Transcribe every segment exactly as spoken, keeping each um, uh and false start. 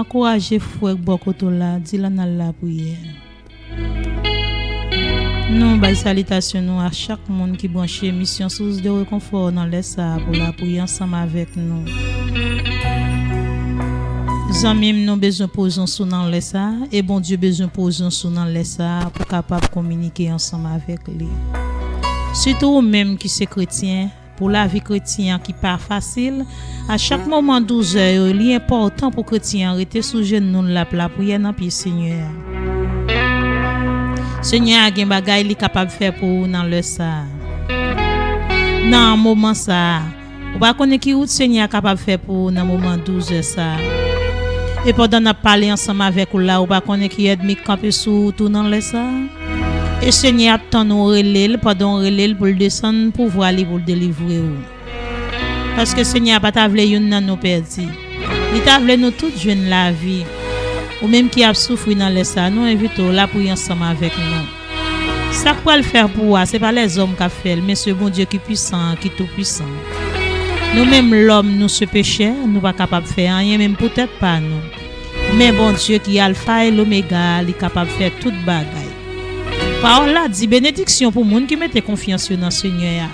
Ankouraje frè k bò kote w la, di l ann al lapriyè. Nou bay salitasyon nou a chak moun ki branche emisyon Source de Réconfort nan lè sa a pou lapriyè ansanm avèk nou. Zanmi m, nou bezwen prezans ou nan lè sa a, e Bondye bezwen prezans ou nan lè sa a pou kapab kominike ansanm avèk li. Sitou ou menm ki se kretyen, pou lavi kretyen an ki pa fasil, a chak moman douzè yo, li enpòtan pou kretyen an rete sou jenou l, l ap lapriyè nan pye Senyè a. Senyè a gen bagay li kapab fè pou ou nan lè sa a. Nan moman sa a, ou pa konnen ki wout Senyè a kapab fè pou ou nan moman douzè sa a. E pandan n ap pale ansanm avèk ou la, ou pa konnen ki ènmi k kanpe sou wout ou nan lè sa a. E Senyè ap tann ou rele l, pandan w rele l pou l desann pouvwa li pou l delivre ou. Paske Senyè a pa ta vle youn nan nou pèdi. Li ta vle nou tout jwenn lavi. Ou menm ki ap soufri nan lè sa a, nou envite w lapriyè ansanm avèk nou. Sa k pral fè pou ou a, se pa lèzòm k ap fè l, men se Bondye ki pwisan an, ki toupwisan. Nou menm lòm, nou se pechè, nou pa kapab fè anyen menm pou tèt pa nou. Men Bondye ki Alfa e Lomega a, li kapab fè tout bagay. Pawòl la di, benediksyon pou moun ki mete konfyans yo nan Senyè a.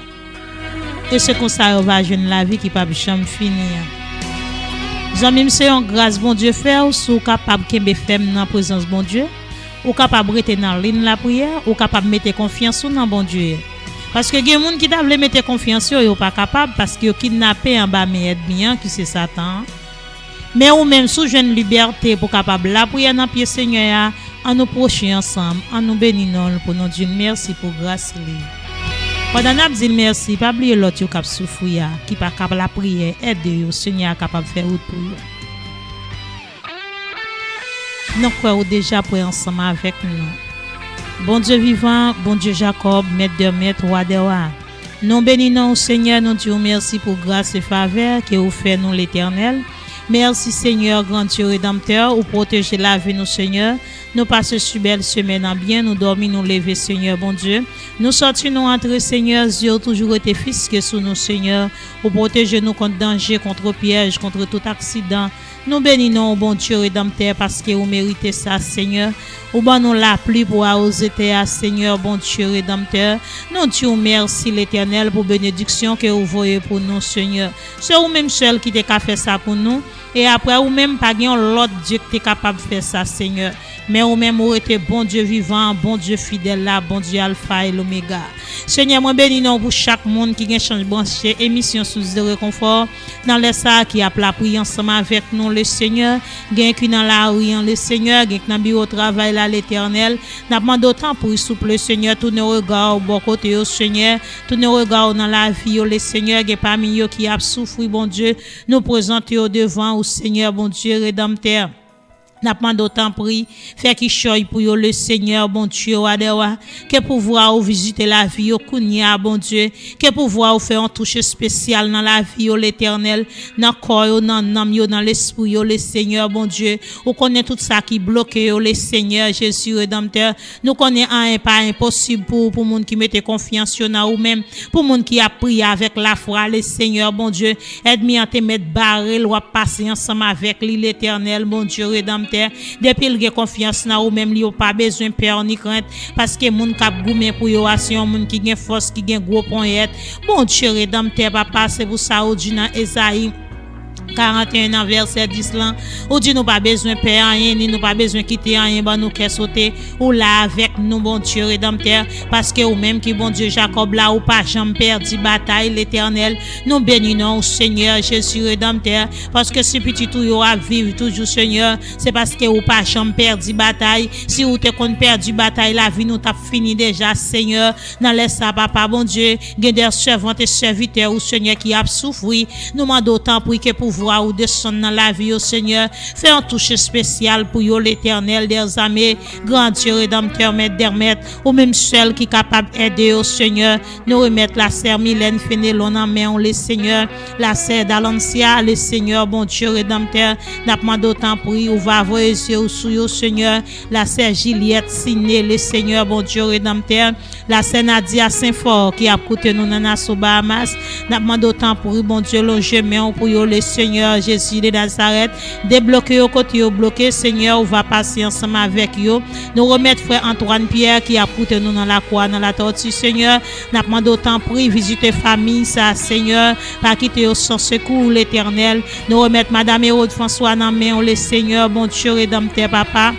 E se konsa yo va jwenn lavi ki p ap janm fini an. Zanmi m, se yon gras Bondye fè w si w kapab kenbe fèm nan prezans Bondye, ou kapab rete nan liy lapriyè, ou kapab mete konfyans ou nan Bondye. Paske gen moun ki ta vle mete konfyans yo, yo pa kapab, paske yo kidnape anba men ènmi an, ki se Satan an. Men ou menm, si w jwenn libète pou kapab lapriyè nan pye Senyè a, ann nou pwoche ansanm, ann nou beni non l pou nou di l mèsi pou gras li. Pandan n ap di l mèsi, pa bliye lòt yo k ap soufri a, ki pa ka lapriyè, ede yo, Senyè a kapab fè wout pou yo. Nou kwè ou deja prè ansanm avèk nou. Bondye vivan, Bondye Jakòb, Mèt dè mèt, Wa dè wa. Nou beni non w, Senyè, nou di w mèsi pou gras e favè ke ou fè nou, Letènèl. Mèsi, Senyè, Gran Dye Redanmtè, ou pwoteje lavi nou, Senyè. Nou pase si bèl semèn an byen, nou dòmi, nou leve, Senyè Bondye. Nou sòti, nou antre, Senyè, zye w toujou rete fiske sou nou, Senyè. Ou pwoteje nou kont danje, kont pyèj, kont tout aksidan. Nou beni non w, Bondye Redanmtè, paske ou merite sa, Senyè. Ou ban nou lapli pou awoze tè a, Senyè, Bondye Redanmtè. Nou di w mèsi, Letènèl, pou benediksyon ke ou voye pou nou, Senyè. Se ou menm sèl ki te ka fè sa pou nou. E aprè ou menm, pa gen yon lòt Dye ki te kapab fè sa, Senyè. Men ou menm, ou rete Bondye vivan an, Bondye fidèl la, Bondye Alfa e Lomega. Senyè, mwen beni non w pou chak moun ki gen chans branche emisyon Source de Réconfort nan lè sa a, ki ap lapriyè ansanm avèk nou, Lesenyè. Gen ki nan lari an, Lesenyè, gen ki nan biwo travay la, Letènèl. N ap mande w, tanpri, souple, Senyè, tounen rega w bò kote yo, Senyè. Tounen rega w nan lavi yo, Lesenyè. Gen pami yo ki ap soufri, Bondye. Nou prezante yo devan ou, Senyè, Bondye Redanmtè. N ap mande w, tanpri, fè kichòy pou yo, Lesenyè, Bondye, Wa dè wa. Ke pouvwa ou vizite lavi yo kounye a, Bondye. Ke pouvwa ou fè yon touch espesyal nan lavi yo, Letènèl, nan kò yo, nan nanm yo, nan lespri yo, Lesenyè, Bondye. Ou konnen tout sa ki bloke yo, Lesenyè, Jezi Redanmtè. Nou konnen anyen pa enposib pou ou, pou moun ki mete konfyans yo nan ou menm, pou moun ki ap priye avèk lafwa, Lesenyè, Bondye. Ènmi an te mèt bare l, w ap pase ansanm avèk li, Letènèl, Bondye Redanmtè. Depi l gen konfyans nan ou menm, li pa bezwen pè ni krent, paske moun k ap goumen pou yo a, se yon moun ki gen fòs, ki gen gwo ponyèt. Bondye Redanmtè, Papa, se pou sa ou di nan Ezayi karanteyen nan vèsè dis lan, ou di nou pa bezwen pè anyen, ni nou pa bezwen kite anyen ban nou kè sote. Ou la avèk nou, Bondye Redanmtè, paske ou menm ki Bondye Jakòb la, ou pa janm pèdi batay, Letènèl. Nou beni non w, Senyè Jezi Redanmtè, paske si pitit ou yo ap viv toujou, Senyè, se paske ou pa janm pèdi batay. Si ou te konn pèdi batay, lavi nou t ap fini deja, Senyè. Nan lè sa, Papa Bondye, gen de sèvant e sèvitè ou, Senyè, ki ap soufri. Nou mande w, tanpri, ke pouvwa ou desann nan lavi yo, Senyè. Fè yon touch espesyal pou yo, Letènèl dèzame, Gran Dye, Redanmtè, Mèt dè mèt, ou menm sèl ki kapab ede yo, Senyè. Nou remèt lasè Milèn Fenelon nan men w, Lesenyè. Lasè Dalancia, Lesenyè, Bondye Redanmtè, n ap mande w, tanpri, ou va voye zye w sou yo, Senyè. Lasè Jilyèt Sine, Lesenyè, Bondye Redanmtè. Lasè Nadia Senfò ki ap koute nou nan Nassau, Bahamas. N ap mande w, tanpri, Bondye, lonje men w pou yo, Lesenyè. Senyè Jezi de Nazarèt, debloke yo kote yo bloke, Senyè, ou va pase ansanm avèk yo. Nou remèt frè Antoine Pierre ki ap koute nou nan lakwa, nan Latòti, Senyè. N ap mande w tanpri, vizite fanmi sa, Senyè. Pa kite yo san sekou, Letènèl. Nou remèt Madanm Herode François nan men w, Lesenyè, Bondye Redanmtè, Papa.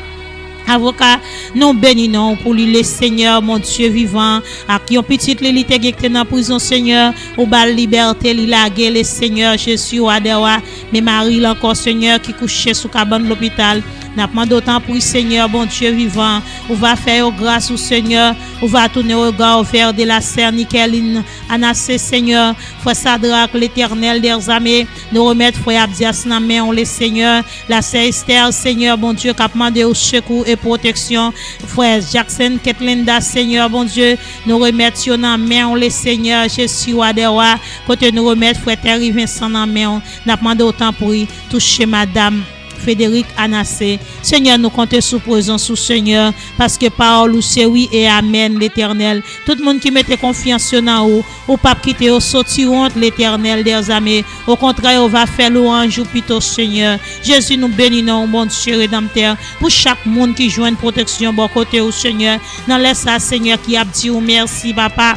Avoka, nou beni non w pou li, Lesenyè, Bondye vivan, ak yon pitit li, li te gen ki te nan prizon, Senyè, ou ba l libète, li lage, Lesenyè, Jezi, Wa dè wa, men mari l ankò, Senyè, ki kouche sou kabann lopital. N ap mande w tanpri, Senyè, Bondye vivan, ou va fè yo gras, ou, Senyè, ou va tounen rega w vè de la sè Nikelin Anase, Senyè, frè Sadrak, Letènèl dèzame, nou remèt frè Abdias nan men w, Lesenyè, la sè Esther, Senyè Bondye, k ap mande w sekou e pwoteksyon. Frè Jackson, Ketlinda, Senyè Bondye, nou remèt yo nan men w, Lesenyè Jezi, Wa dè wa, kote nou remèt frè Terry Vincent nan men w. N ap mande w tanpri, touche madanm Frederic Anase. Senyè, nou konte sou prezans ou, Senyè, paske pawòl ou se wi e amèn, Letènèl. Tout moun ki mete konfyans yo nan ou, ou p ap kite yo soti wont, Letènèl dèzame. Okontrè, yo va fè lwanj ou pito, Senyè. Jezi, nou beni non w, Bondye Redanmtè, pou chak moun ki jwenn pwoteksyon bò kote w, Senyè. Nan lè sa, Senyè, ki ap di w mèsi, Papa.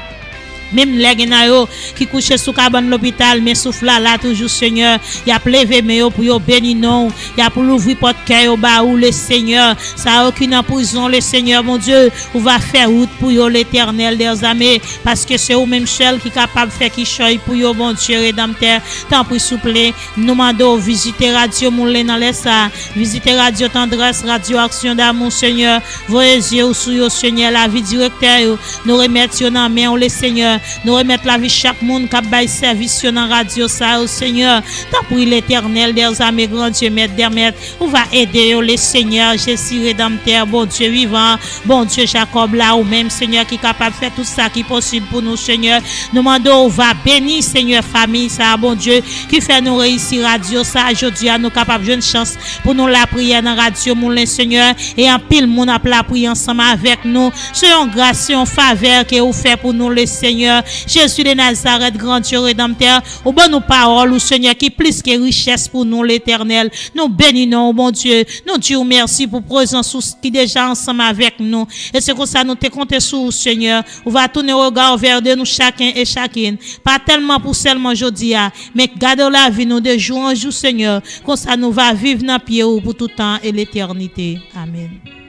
Menm lè gen nan yo ki kouche sou kabann lopital, men souf la la toujou, Senyè. Y ap leve men yo pou yo beni non w. Y ap louvri pòt kè yo ba ou, Lesenyè. Sa yo ki nan prizon, Lesenyè Bondye, ou va fè wout pou yo, Letènèl dèzame, paske se ou menm sèl ki kapab fè kichòy pou yo, Bondye Redanmtè. Tanpri, souple, nou mande w vizite Radyo Moulen nan lè sa a. Vizite Radyo Tandrès, Radyo Aksyon Damou, Senyè. Voye zye w sou yo, Senyè, lavi direktè yo. Nou remèt yo nan men w, Lesenyè. Nou remèt lavi chak moun k ap bay sèvis yo nan radyo sa yo, Senyè. Tanpri, Letènèl dèzame, Gran Dye, Mèt dè mèt, ou va ede yo, Lesenyè Jezi Redanmtè, Bondye vivan, Bondye Jakòb la, ou menm, Senyè, ki kapab fè tout sa ki posib pou nou, Senyè. Nou mande w va beni, Senyè, fanmi sa a, Bondye, ki fè nou reyisi radyo sa a. Jodi a, nou kapab jwenn chans pou nou lapriyè nan Radyo Moulen, Senyè. E anpil moun ap lapriyè ansanm avèk nou. Se yon gras, se yon favè ke ou fè pou nou, Lesenyè. Jezi de Nazarèt, Gran Dye Redanmtè, ou ban nou pawòl ou, Senyè, ki plis ke richès pou nou, Letènèl. Nou beni non w, Bondye. Nou di w mèsi pou prezans ou ki deja ansanm avèk nou. E se konsa nou te konte sou ou, Senyè. Ou va tounen rega w vè de nou chaken e chakenn. Pa tèlman pou sèlman jodi a, men gade w lavi nou de jou an jou, Senyè. Konsa nou va viv nan pye ou pou tout tan e letènite. Amèn.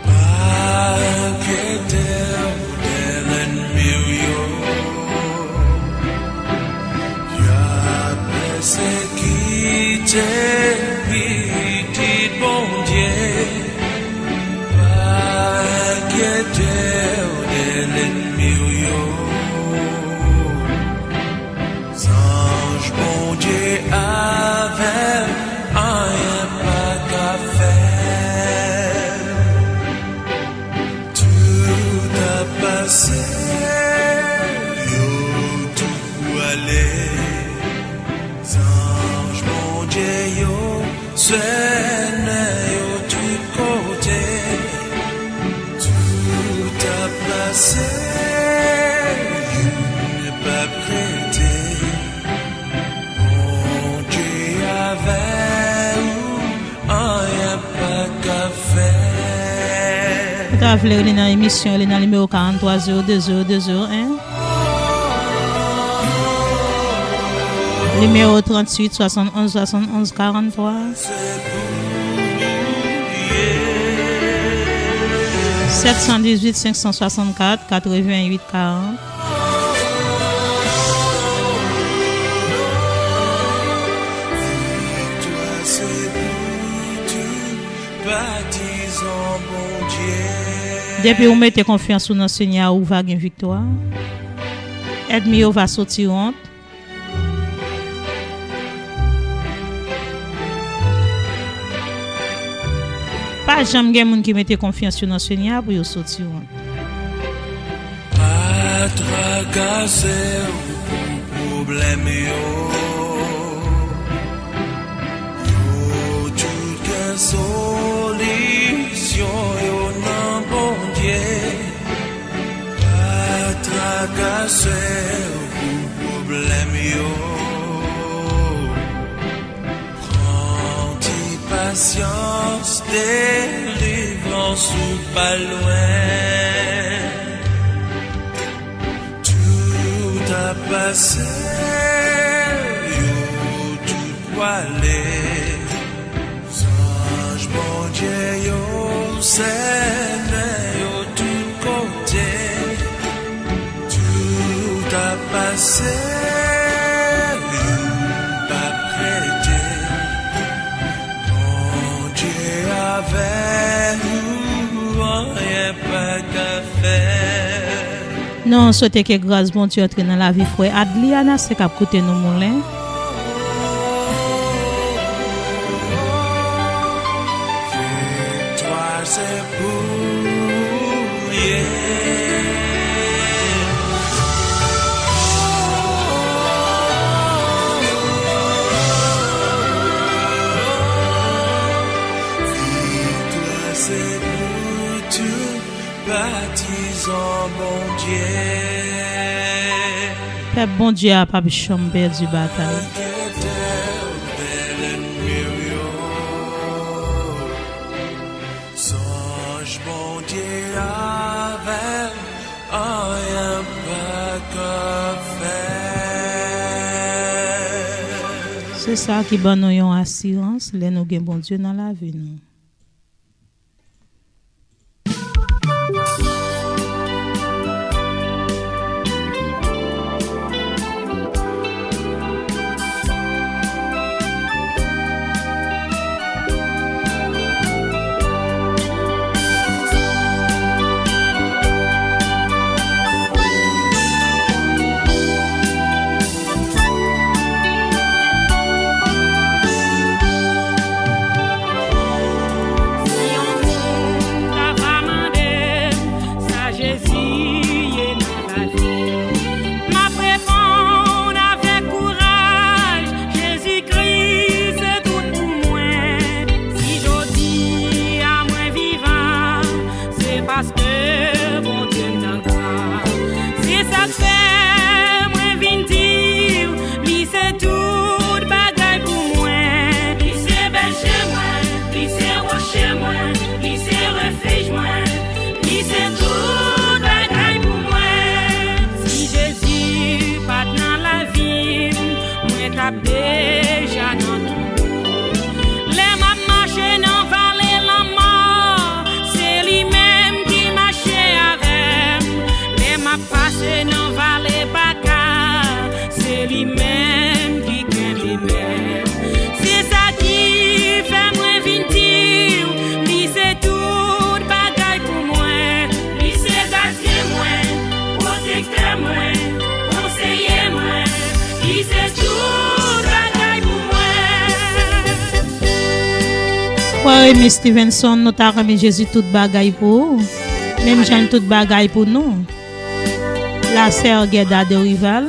Pa enkyete w de lènmi w yo. Y ap pèsekite pitit Bondye. Pa enkyete w de lènmi w yo. Zanj Bondye avè l, anyen pa ka fè l. Tout ap pase, yo tou prale. Zanj Bondye yo sènen yo tout kote. Tout ap pase, youn p ap rete. Bondye avè ou, anyen pa ka fè. Ou ta vle rele nan emisyon, rele nan nimewo karant twa zewo de zewo de zewo en. Nimewo trant uit swasann onz swasann onz karant twa. Sèt san dizuit senk san swasann kat katreven uit karant. Depi ou mete konfyans ou nan Senyè a, ou va gen viktwa. Ènmi yo va soti wont. Pa janm gen moun ki mete konfyans yo nan Senyè a pou yo soti wont. Pa trakase w pou pwoblèm yo. Yo tout gen solisyon yo nan Bondye. Pa trakase w pou pwoblèm yo. Pran ti pasyans, delivrans ou pa lwen. Tout ap pase, yo tout pwale. Zanj Bondye yo sènen yo tout kote. Tout ap pase, youn p ap rete. Bondye avè nou, anyen pa ka fè. Nou swete ke gras Bondye antre nan lavi frè Adliana, se k ap koute nou moulen. Viktwa se pou ou ye. Viktwa se pou tout patizan Bondye. Pèp Bondye a p ap janm pèdi batay. Anketè dè lènmi yo. Zanj Bondye avè m, anyen pa ka fè. Se sa ki ban nou yon asirans lè nou gen Bondye nan lavi nou. Si yon moun ta va mande m sa Jezi ye nan lavi m, m ap reponn avèk kouraj, Jezikri se tout pou mwen. Si jodi a mwen vivan, se paske Bondye m nan gran. Se sa k fè mwen vin di w, li se tout bagay pou mwen. Li se bèje mwen, li se woche mwen, li se refij mwen, li se tout bagay pou mwen. Si Jezi pa t nan lavi m, mwen t ap deja nan tonbo. Lè m ap mache nan vale lanmò, se li menm ki mache avè m. Lè m ap pase nan vale baka, se li menm ki kenbe men m. Se sa ki fè mwen vin di w, li se tout bagay pou mwen. Li se gadyen mwen, pwotektè mwen, konseye mwen. Li se tout bagay pou mwen. Frè Remy Stevenson, nou ta renmen Jezi tout bagay pou ou. Menm jan l tout bagay pou nou. La sè Gerda Dorival.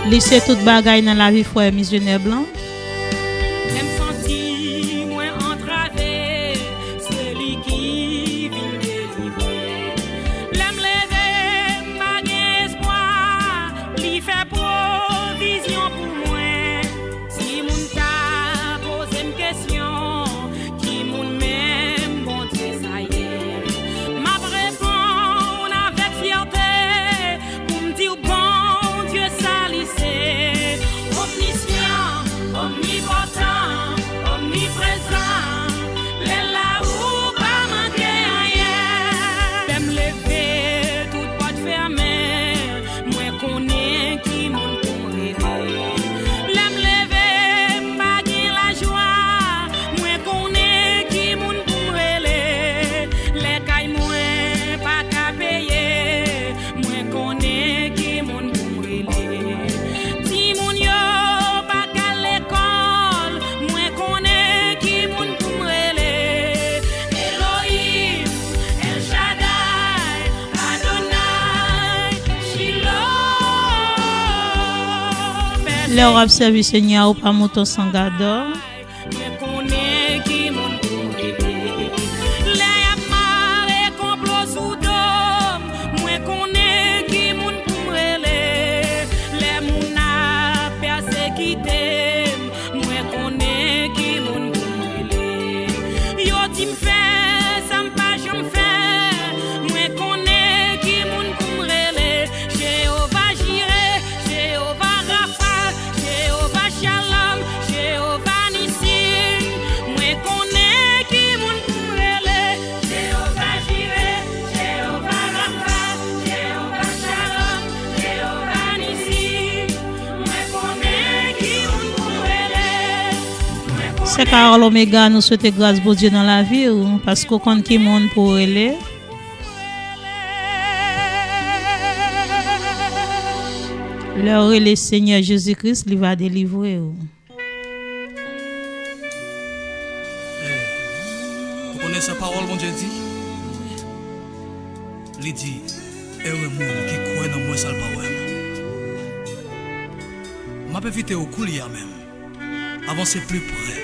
Li se tout bagay nan lavi frè misyonè blan. Lè m santi mwen antrave, se li ki vin delivre. Lè m leve, m pa gen espwa, li fè pwovizyon pou mwen. Si moun ta poze m kesyon, ki moun menm Bondye sa ye? M ap reponn avèk fyète pou m di w Bondye sa li se. Omnisyan, Lè w ap sèvi Senyè a, ou pa mouton san gadò. Mwen konnen ki moun pou m rele. Lè y ap mare konplo sou do m, mwen konnen ki moun pou m rele. Lè moun ap pèsekite m, mwen konnen ki moun pou m rele. Yo di m fè sa m pa janm fè, mwen konnen ki moun pou m rele. Jewova Jire, Jewova Rafa, Jewova Shalom, Jewova Nisim. Mwen konnen ki moun pou m rele. Jewova Jire, Jewova Rafa, Jewova Shalom, Jewova Nisim. Mwen konnen ki moun pou m rele. Mwen konnen. Sè Carol Omega, nou swete gras Bondye nan lavi w, paske w konn ki moun pou w rele. Lè w rele Senyè Jezi Kris, li va delivre w. Hey, ou konnen sa pawòl Bondye di? Li di, ere moun ki kwè nan mwen san l pa wè m. M ap envite w koulye a menm. Avanse pli pre.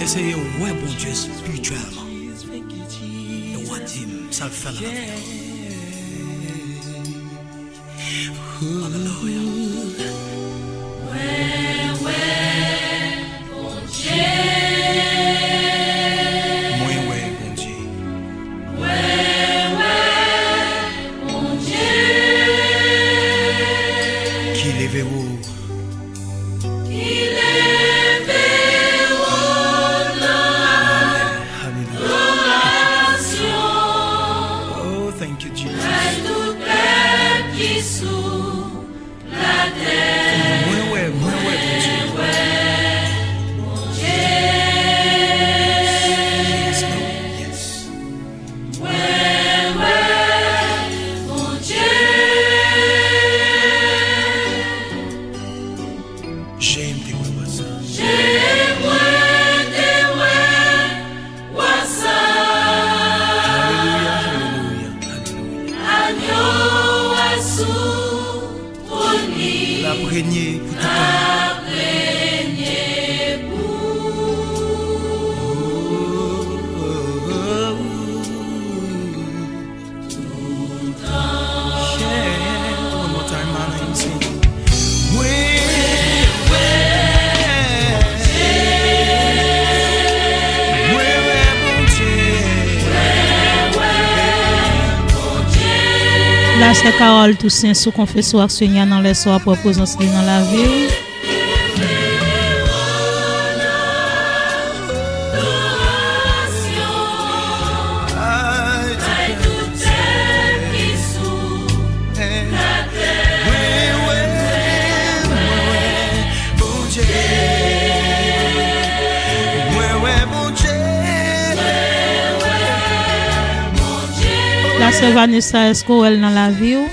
Eseye wè Bondye espirityèlman. E w a di m sa l fè nan lavi w. Alelouya. Mwen wè Bondye. Ki leve wo. Ki leve wo nan adorasyon. Oh, thank you, Jesus. Bay tout pèp ki sou latè. Mwen wè, mwen wè Bondye. Yes, Lord, yes. Mwen wè Bondye. Je m te wè wa sa. Je mwen te wè wa sa. Alelouya, alelouya, alelouya. Agno a sou twòn li. L ap renye pou tout tan. L ap renye pou Yeah, one more time, man, and sing. Mwen wè, mwen wè Bondye. La sè Carole Toussaint sou Konfese w ak Senyè a nan lè sa w ap wè prezans li nan lavi w. La sè Vanessa, èske w wè l nan lavi w?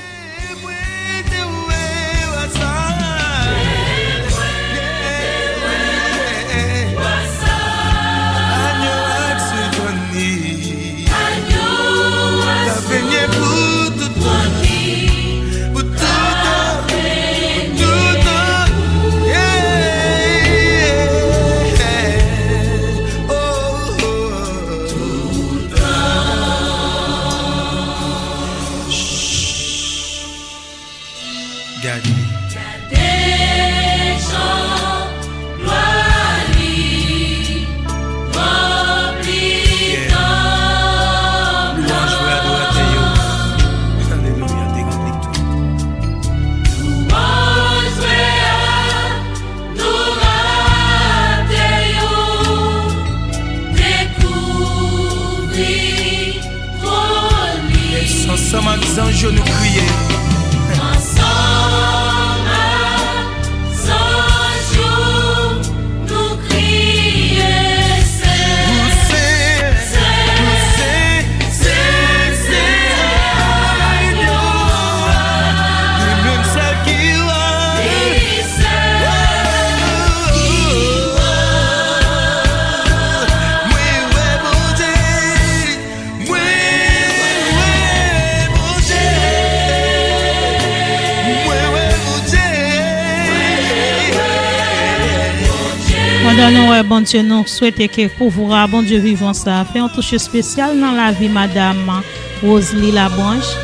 Gade. Gade jan glwa li ranpli tanp lan. Lwanj pou adoratè yo. Alelouya, te ranpli tout. Lwanj pou adoratè yo te kouvri twòn li. Ansanm ak zanj yo nou kriye. Ansanm ak zanj yo nou kriye. Sen, sen, sen, sen, li menm sèl ki wa. Li sèl ki wa. Mwen wè Bondye. Mwen wè Bondye. Bondye, nou swete ke pouvwa Bondye vivan sa a fè yon touch espesyal nan lavi madanm Rosalie Labranche.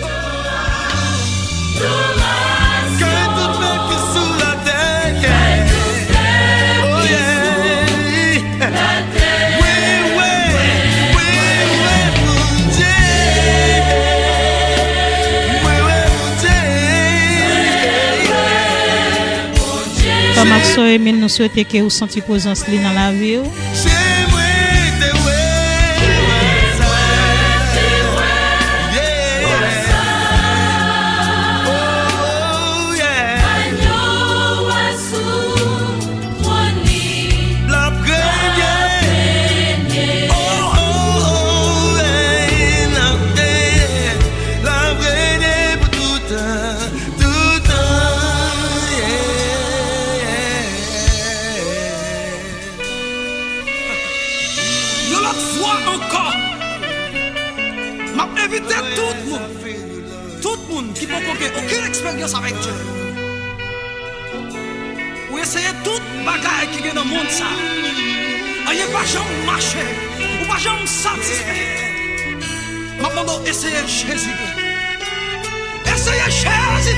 Frè m ak sè Emile, nou swete ke ou santi prezans li nan lavi w. Yon lòt fwa ankò, m ap envite tout moun, tout moun ki poko gen okenn eksperyans avèk Dye, ou eseye tout bagay ki gen nan mond sa a, anyen pa janm mache, ou pa janm satisfè. M ap mande w eseye Jezi. Eseye Jezi.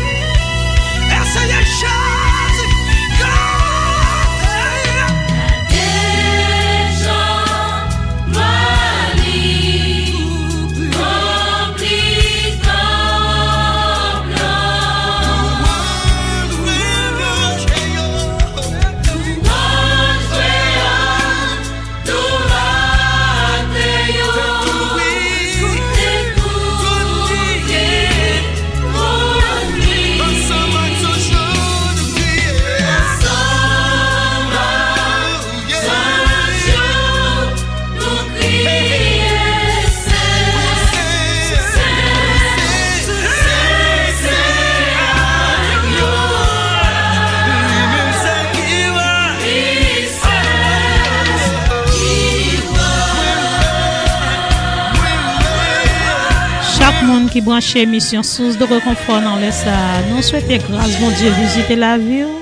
Eseye Jezi. Gade. Deja mali konpli tanp lan. Louanj mwen an. Chak moun ki branche emisyon Source de Réconfort nan lè sa a, nou swete gras Bondye vizite lavi w.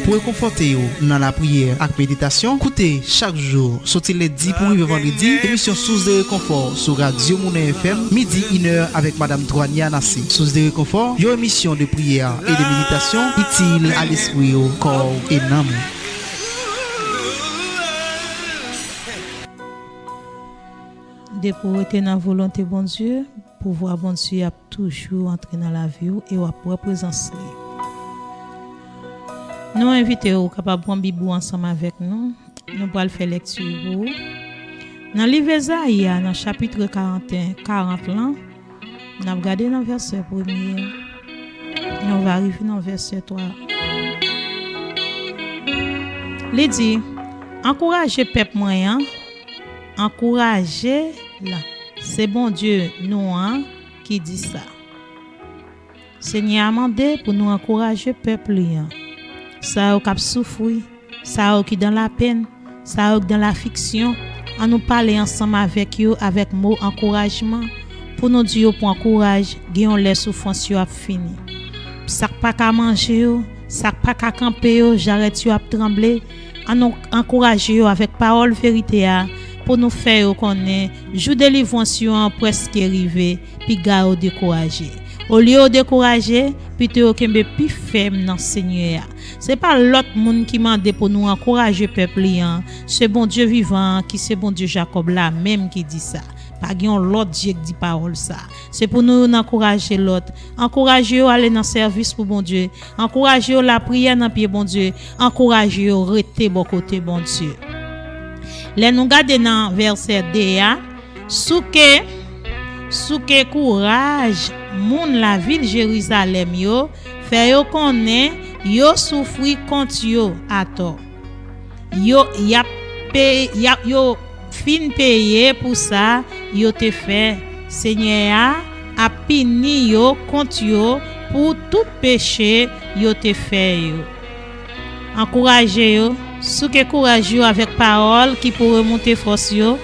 Pou rekonfòte w nan lapriyè ak meditasyon, koute chak jou, soti lendi pou rive vandredi, emisyon Source de Réconfort sou Radyo Mounè F M, midi inè avèk Madam Droania Nassé. Source de Réconfort, yon emisyon de priyè e de meditasyon itil a lespri w, kò w e nanm ou. Depi w rete nan volonte Bondye, pouvwa Bondye ap toujou antre nan lavi w e w ap wè prezans li. Nou envite w, ou kapab pran Bib ou ansanm avèk nou. Nou pral fè lèkti pou ou. Nan liv Ezayi a, nan chapit karanteyen, karant lan, n ap gade nan vèsè premye, nou va rive nan vèsè twa. Li di, ankouraje pèp mwen an, ankouraje l. Se Bondye nou an ki di sa. Senyè a mande pou nou ankouraje pèp li an. Sa yo k ap soufri, sa yo ki dan lapenn, sa yo ki dan lafiksyon, ann nou pale ansanm avèk yo avèk mo ankourajman, pou nou di yo pran kouraj, gen yon lè soufrans yo ap fini. Sa k pa ka manje yo, sa k pa ka kanpe yo, jarèt yo ap tranble, ann nou ankouraje yo avèk pawòl verite a, pou nou fè yo konnen jou delivrans yo an prèske rive, piga yo dekouraje. Olye yo dekouraje, pito yo kenbe pi fèm nan Senyè a. Se pa lòt moun ki mande pou nou ankouraje pèp li an, se Bondye vivan an ki se Bondye Jakòb la menm ki di sa. Pa gen yon lòt Dye k di pawòl sa. Se pou nou youn ankouraje lòt. Ankouraje yo ale nan sèvis pou Bondye. Ankouraje yo lapriyè nan pye Bondye. Ankouraje yo rete bò kote Bondye. Lè nou gade nan vèsè de a, souke, souke kouraj moun lavil Jerizalèm yo, fè yo konnen yo soufri kont yo atò. Yo, y ap pe-, y ap, yo fin peye pou sa yo te fè. Senyè a ap pini yo kont yo pou tout peche yo te fè yo. Ankouraje yo, souke kouraj yo avèk pawòl ki pou remonte fòs yo,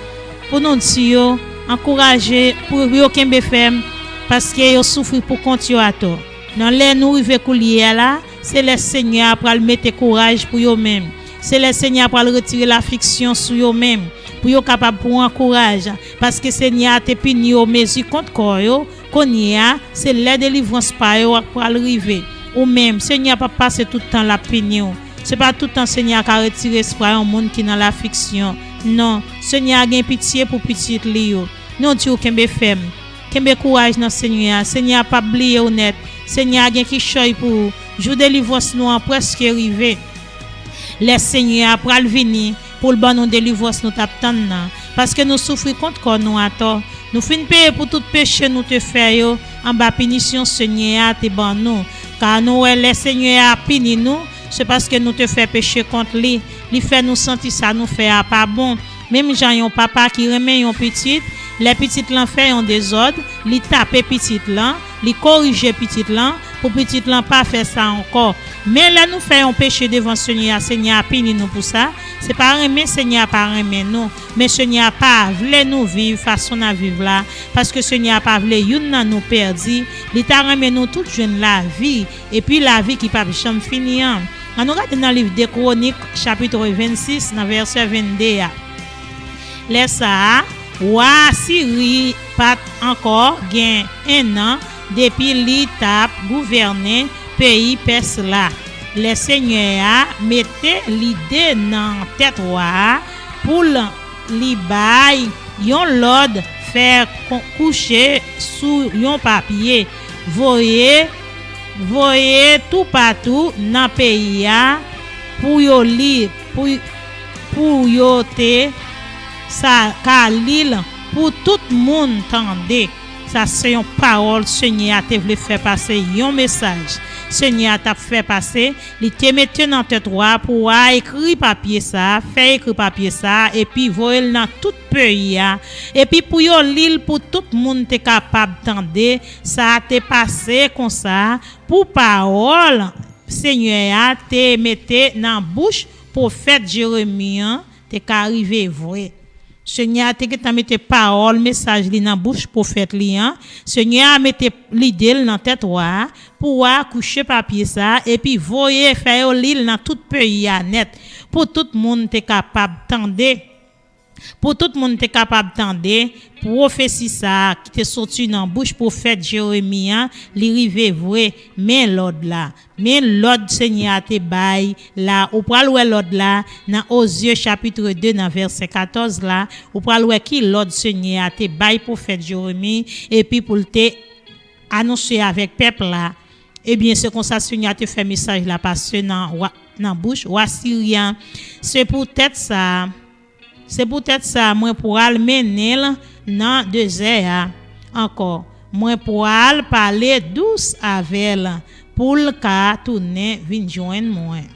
pou nou di yo, ankouraje pou yo kenbe fèm, paske yo soufri pou kont yo atò. Nan lè nou rive koulye a la, se lè Senyè a pral mete kouraj pou yo menm. Se lè Senyè a pral retire lafiksyon sou yo menm, pou yo kapab pran kouraj, paske Senyè a te pini yo mezi kont kò yo. Kounye a, se lè delivrans pa yo ap pral rive. Ou menm, Senyè a p ap pase tout tan l ap pini w. Se pa tout tan Senyè a ka retire espwa yon moun ki nan lafiksyon. Non, Senyè a gen pitye pou pitit li yo. Nou di w kenbe fèm. Kenbe kouraj nan Senyè a. Senyè a p ap bliye w nèt. Senyè a gen kichòy pou ou. Jou delivrans nou an prèske rive. Lè Senyè a pral vini pou l ban nou delivrans nou t ap tann nan, paske nou soufri kont kò nou atò. Nou fin peye pou tout peche nou te fè yo anba pinisyon Senyè a te ban nou. Ka nou wè, lè Senyè a pini nou, se paske nou te fè peche kont li. Li fè nou santi sa nou fè a pa bon. Menm jan yon papa ki renmen yon pitit, lè pitit lan fè yon dezòd, li tape pitit lan, li korije pitit lan, pou pitit lan pa fè sa ankò. Men lè nou fè yon peche devan Senyè a, Senyè a pini nou pou sa. Se pa renmen Senyè a pa renmen nou, men Senyè a pa vle nou viv fason n ap viv la, paske Senyè a pa vle youn nan nou pèdi. Li ta renmen nou tout jwenn lavi, epi lavi ki p ap janm fini an. Ann nou gade nan liv de Kwonik, chapit vennsis, nan vèsè vennde a. Lè sa a, wa Asiri pa t ankò gen enn an depi li t ap gouvène peyi Pès la. Lè Senyè a mete lide nan tèt wa a pou l, li bay yon lòd fè kon-, kouche sou yon papye, voye, voye toupatou nan peyi a pou yo li, pou, pou yo te sa ka li l pou tout moun tande. Sa se yon pawòl Senyè a te vle fè pase, yon mesaj Senyè a t ap fè pase. Li te mete nan tèt wa a pou wa a ekri papye sa a, fè ekri papye sa a, epi voye l nan tout peyi a, epi pou yo li l pou tout moun te kapab tande. Sa a te pase konsa pou pawòl Senyè a te mete nan bouch pwofèt Jeremi an te ka rive vre. Senyè a te gentan mete pawòl mesaj li nan bouch pwofèt li an. Senyè a mete lide l nan tèt wa a, pou wa a kouche papye sa a, epi voye fè yo li l nan tout peyi a nèt, pou tout moun te kapab tande. Pou tout moun te kapab tande pwofesi sa a ki te soti nan bouch pwofèt Jeremi an, li rive vre. Men lòd la. Men lòd Senyè a te bay la. Ou pral wè lòd la nan Ozye chapit de nan vèsè katòz la. Ou pral wè ki lòd Senyè a te bay pwofèt Jeremi, epi pou l te anonse avèk pèp la. Ebyen, se konsa Senyè a te fè mesaj la pase nan wa, nan bouch wa Siryan. Se poutèt sa, se poutèt sa mwen pral mennen l nan dezè a ankò. Mwen pral pale dous avè l pou l ka tounen vin jwenn mwen.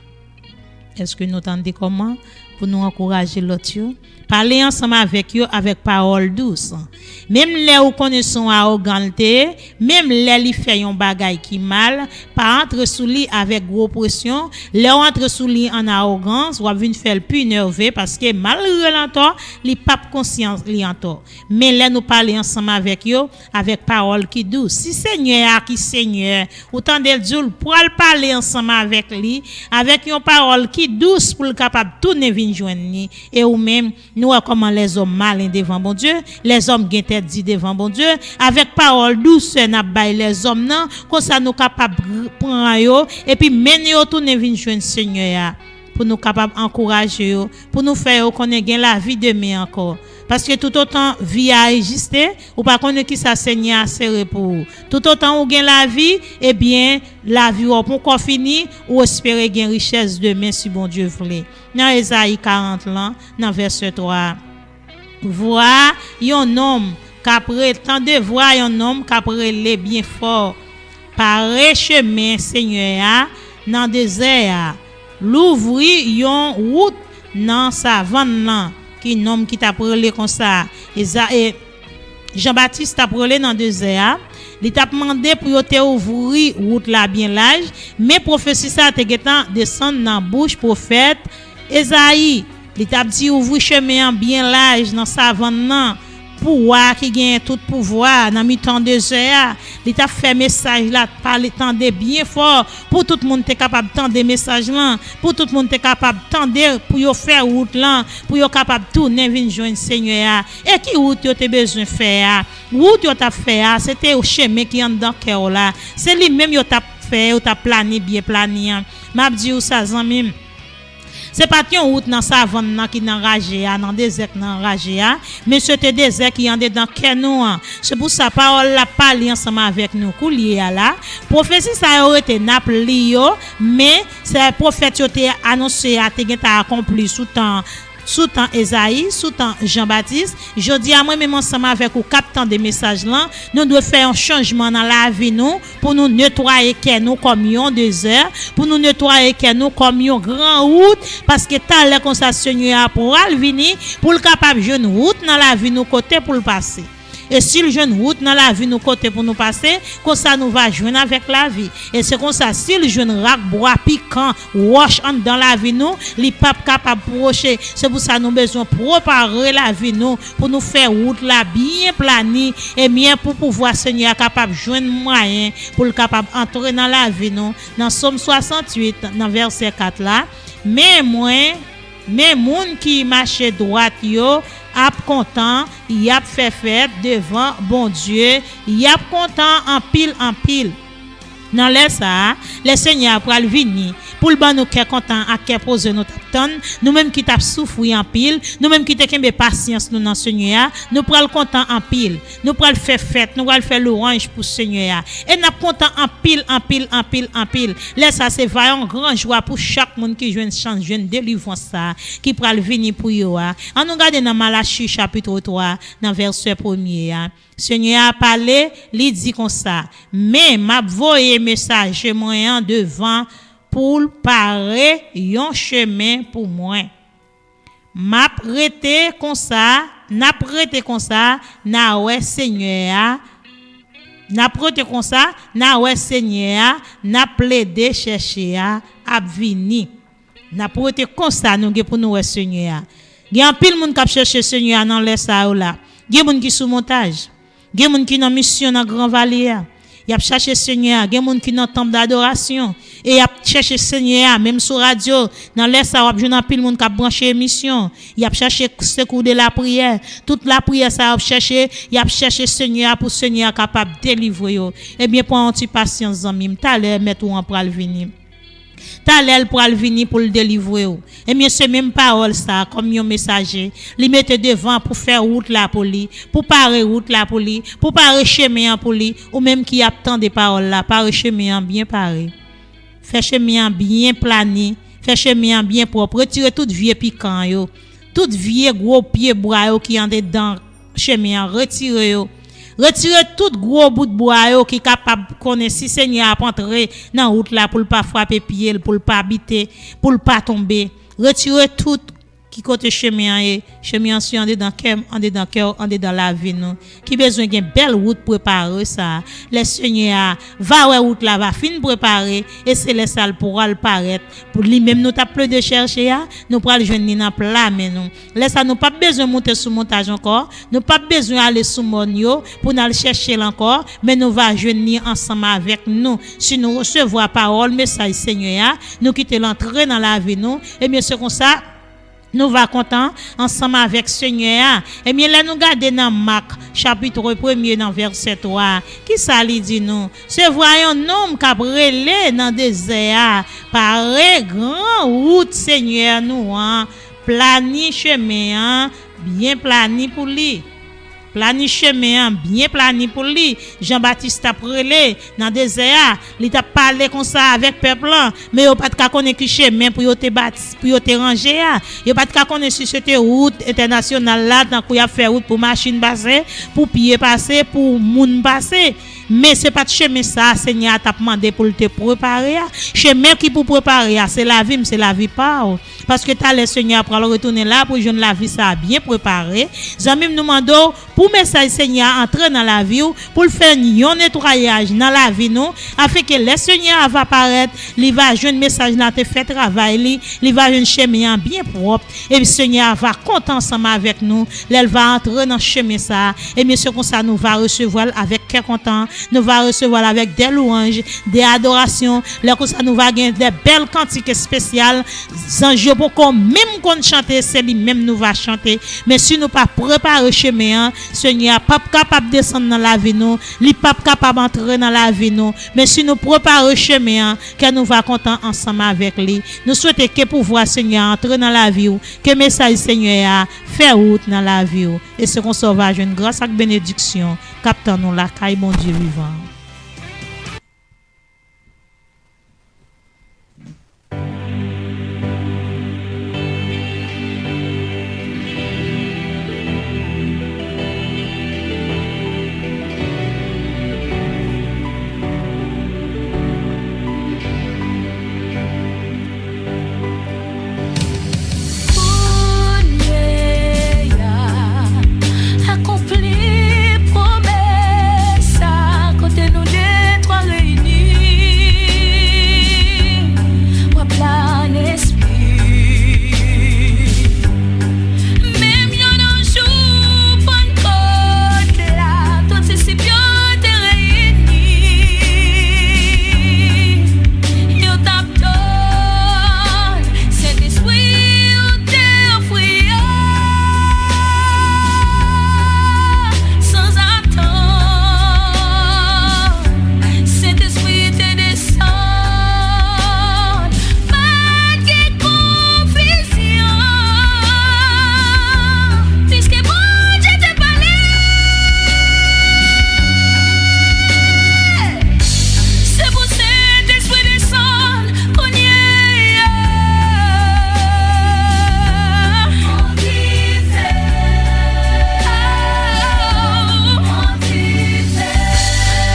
Èske nou tande kòman pou nou ankouraje lòt yo? Pale ansanm avèk yo avèk pawòl dous. Menm lè ou konnen se yon awogan l te ye, menm lè li fè yon bagay ki mal, pa antre sou li avèk gwo presyon. Lè w antre sou li an awogans, w ap vin fè l pi nève, paske malgre l antò, li p ap konsyan li antò. Men lè nou pale ansanm avèk yo, avèk pawòl ki dous. Si Senyè a ki Senyè, ou tande l di w l pral pale ansanm avèk li, avèk yon pawòl ki dous pou l kapab tounen vin jwenn li. E ou menm, nou wè kòman lèzòm malen devan Bondye, lèzòm gen tèt di devan Bondye, avèk pawòl dousè n ap bay lèzòm nan, konsa nou kapab pran yo, epi mennen yo tounen vin jwenn Senyè a, pou nou kapab ankouraje yo, pou nou fè yo konnen gen lavi demen ankò. Paske toutotan vi a egziste, ou pa konnen kisa Senyè a sere pou ou. Toutotan ou gen lavi, ebyen, lavi w ap ankò fini, ou espere gen richès demen si Bondye vle. Nan Ezayi karant lan, nan vèsè twa a. Vwa yon nonm k ap re-, tande vwa yon nonm k ap rele byen fò, pare chemen Senyè a nan dezè a, louvri yon wout nan savann lan. Ki nonm ki t ap rele konsa? Eza-, e, Jan Batis t ap rele nan dezè a, li t ap mande pou yo te ouvri wout la byen laj, men pwofesi sa a te gentan desann nan bouch pwofèt Ezayi. Li t ap di, ouvri chemen an byen laj nan savann nan, pou wa a ki genyen tout pouvwa a nan mitan dezè a. Li t ap fè mesaj la pale tande byen fò, pou tout moun te kapab tande mesaj lan, pou tout moun te kapab tande, pou yo fè wout lan, pou yo kapab tounen vin jwenn Senyè a. E ki wout yo te bezwen fè a? Wout yo t ap fè a, se te yon chemen ki anndan kè w la. Se li menm yo t ap fè, yo t ap plane byen plane an. M ap di w sa, zanmi m. Se pa t yon wout nan savann nan ki nan raje a, nan dezè k nan raje a, men se te dezè ki andedan kè nou an. Se pou sa pawòl la pale ansanm avèk nou koulye a la. Pwofesi sa yo rete, n ap li yo, men se pwofèt yo te anonse a te gentan akonpli sou tan, sou tan Ezayi, sou tan Jan Batis. Jodi a, mwen menm ansanm avèk ou k ap tande mesaj lan, nou dwe fè yon chanjman nan lavi nou, pou nou netwaye kè nou kòm yon dezè, pou nou netwaye kè nou kòm yon gran wout, paske talè konsa Senyè a pral vini pou l kapab jwenn wout nan lavi nou kote pou l pase. E si l jwenn wout nan lavi nou kote pou nou pase, konsa nou va jwenn avèk lavi. E se konsa, si l jwenn rak bwa pikan, wòch anndan lavi nou, li p ap kapab pwoche. Se pou sa nou bezwen prepare lavi nou pou nou fè wout la byen plani, ebyen pou pouvwa Senyè a kapab jwenn mwayen pou l kapab antre nan lavi nou. Nan Sòm swasanntuit, nan vèsè kat la, men mwen, men moun ki mache dwat yo ap kontan, y ap fè fèt devan Bondye, y ap kontan anpil, anpil. Nan lè sa a, lè Senyè a pral vini pou l ban nou kè kontan ak kè poze nou t ap tann, nou menm ki t ap soufri anpil, nou menm ki te kenbe pasyans nou nan Senyè a, nou pral kontan anpil. Nou pral fè fèt, nou pral fè lwanj pou Senyè a. E n ap kontan anpil, anpil, anpil, anpil. Lè sa a, se va yon gran jwa pou chak moun ki jwenn chans jwenn delivrans sa a ki pral vini pou yo a. Ann nou gade nan Malachi chapit twa, nan vèsè premye a. Senyè a pale, li di konsa, men m ap voye mesaje mwen an devan pou l pare yon chemen pou mwen. M ap rete konsa, n ap rete konsa, n a wè Senyè a, n ap rete konsa, n a wè Senyè a, n ap plede chèche a, ap vini. N ap rete konsa, nou gen pou nou wè Senyè a. Gen anpil moun k ap chèche Senyè a nan lè sa yo la. Gen moun ki sou montaj. Gen moun ki nan misyon nan Gran Valye a. Y ap chache Senyè a. Gen moun ki nan tanp dadorasyon e y ap chèche Senyè a, menm sou radyo. Nan lè sa a, w ap jwenn anpil moun k ap branche emisyon. Y ap chache sekou de lapriyè. Tout lapriyè sa y ap chèche, y ap chèche Senyè a pou Senyè a kapab delivre yo. Ebyen, pran yon ti pasyans, zanmi m. Talè, Mèt ou an pral vini. Talè l pral vini pou l delivre w. Ebyen, se menm pawòl sa a, kòm yon mesaje, li mete devan pou fè wout la pou li, pou pare wout la pou li, pou pare chemen an pou li, ou menm ki ap tande pawòl la, pare chemen an byen pare. Fè chemen an byen plani, fè chemen an byen pwòp, retire tout vye pikan yo, tout vye gwo pye bwa yo ki andedan chemen an, retire yo. Retire tout gwo bout bwa yo ki kapab konnen si Senyè a ap antre nan wout la pou l pa frape pye l, pou l pa bite, pou l pa tonbe. Retire tout ki kote chemen an ye. Chemen an se andedan kè m, andedan kè w, andedan lavi nou. Ki bezwen gen bèl wout prepare sa a. Lè Senyè a va wè wout la va fin prepare, e se lè sa l pral parèt. Pou li menm nou t ap plede chèche a, nou pral jwenn li nan pla men nou. Lè sa a, nou p ap bezwen moute sou montaj ankò, nou p ap bezwen ale sou mòn yo pou n al chèche l ankò, men nou va jwenn li ansanm avèk nou. Si nou resevwa pawòl, mesaj Senyè a, nou kite l antre nan lavi nou, ebyen, se konsa, nou va kontan ansanm avèk Senyè a. Ebyen, lè nou gade nan Mak, chapit premye, nan vèsè twa, kisa li di nou? Se vwa yon nonm k ap rele nan dezè a, pare gran wout Senyè nou an, plani chemen an, byen plani pou li. Plani chemen an, byen plani pou li. Jan Batis t ap rele nan dezè a, li t ap pale konsa avèk pèp lan, men yo pa t ka konnen ki chemen pou yo te bati, pou yo te ranje a. Yo pa t ka konnen si se te wout entènasyonal la, tankou y ap fè wout pou machin pase, pou pye pase, pou moun pase. Men se pa t chemen sa a Senyè a t ap mande pou l te prepare a. Chemen ki pou prepare a, se lavi m, se lavi pa w. Paske talè Senyè a pral retounen la pou jwenn lavi sa a byen prepare. Zanmi m, nou mande w pou mesaj Senyè a antre nan lavi w, pou l fè yon netwayaj nan lavi nou, afenke lè Senyè a va parèt, li va jwenn mesaj la te fè travay li, li va jwenn chemen an byen pwòp, epi Senyè a va kontan ansanm avèk nou lè l va antre nan chemen sa a. Ebyen, se konsa nou va resevwa l avèk kè kontan, nou va resevwa l avèk de lwanj, de adorasyon. Lè konsa, nou va gen de bèl kantik espesyal. Zanj yo poko menm konn chante, se li menm nou va chante. Men si nou pa prepare chemen an, Senyè a p ap kapab desann nan lavi nou, li p ap kapab antre nan lavi nou. Men si nou prepare chemen an, kè nou va kontan ansanm avèk li. Nou swete ke pouvwa Senyè a antre nan lavi w, ke mesaj Senyè a fè wout nan lavi w. E se konsa w va jwenn gras ak benediksyon k ap tann ou lakay Bondye vivan an. Kounye a, akonpli pwomès sa, kote nou de twa reyini, w ap la an espri. Menm yon jou Pannkòt la, tout disip yo te reyini. Yo t ap tann Sentespri ou te ofri yo sanzatann. Sentespri te desann. Pa t gen konfizyon, piske Bondye te pale. Se pou Sentespri desann kounye a.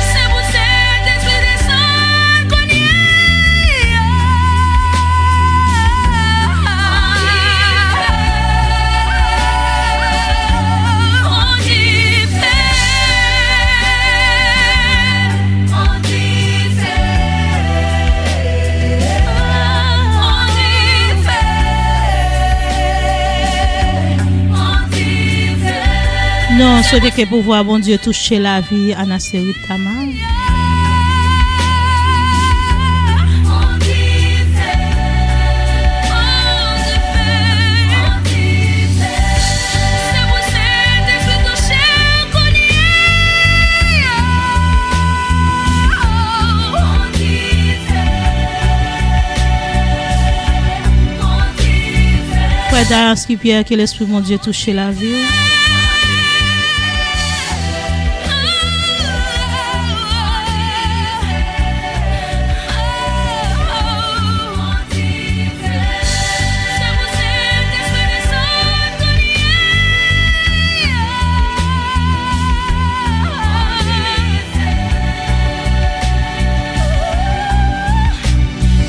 Se pou Sentespri desann kounye a. Non, swete ke pouvwa Bondye touche lavi Anaserit Tama. Frè Darius Pierre, ke Lespri Bondye touche lavi w.